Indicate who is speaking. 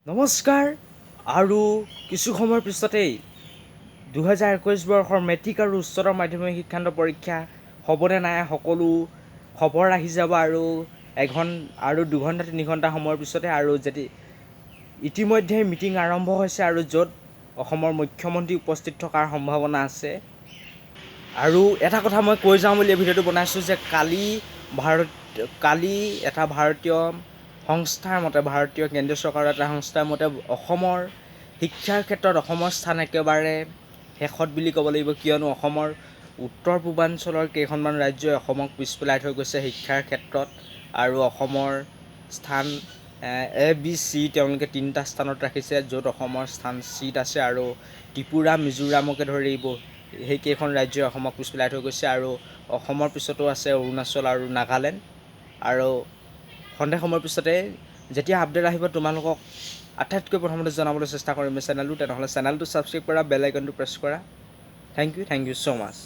Speaker 1: নমস্কাৰ। আৰু কিছু সময়ৰ পিছতেই 2021 বৰ্ষৰ মেট্ৰিক আৰু উচ্চতৰ মাধ্যমিক শিক্ষান্ত পৰীক্ষা হ'বনে নাই সকলো খবৰ আহি যাব আৰু আৰু 2 ঘণ্টা 3 ঘণ্টা সময়ৰ পিছতে। আৰু যদি ইতিমধ্যে মিটিং আৰম্ভ হৈছে আৰু য'ত অসমৰ মুখ্যমন্ত্ৰী উপস্থিত থকাৰ সম্ভাৱনা আছে। আৰু এটা কথা মই কৈ যাওঁ বুলি এই ভিডিঅ'টো বনাইছোঁ যে কালি এটা ভাৰতীয় সংস্থাৰ মতে, ভাৰতীয় কেন্দ্ৰীয় চৰকাৰৰ এটা সংস্থাৰ মতে অসমৰ শিক্ষাৰ ক্ষেত্ৰত অসমৰ স্থান একেবাৰে শেষত বুলি ক'ব লাগিব। কিয়নো অসমৰ উত্তৰ পূৰ্বাঞ্চলৰ কেইখনমান ৰাজ্যই অসমক পিছ পেলাই থৈ গৈছে শিক্ষাৰ ক্ষেত্ৰত। আৰু অসমৰ স্থান এ, বি, চি, তেওঁলোকে তিনিটা স্থানত ৰাখিছে, য'ত অসমৰ স্থান চিত আছে। আৰু ত্ৰিপুৰা, মিজোৰামকে ধৰি সেইকেইখন ৰাজ্যই অসমক পিছ পেলাই থৈ গৈছে। আৰু অসমৰ পিছতো আছে অৰুণাচল আৰু নাগালেণ্ড। আৰু সন্ধিয়া সময়ৰ পিছতে যেতিয়া আপডেট আহিব, তোমালোকক আটাইতকৈ প্ৰথমতে জনাবলৈ চেষ্টা কৰিম এই চেনেলটো। তেনেহ'লে চেনেলটো ছাবস্ক্ৰাইব কৰা, বেল আইকনটো প্ৰেছ কৰা। Thank you, thank you so much.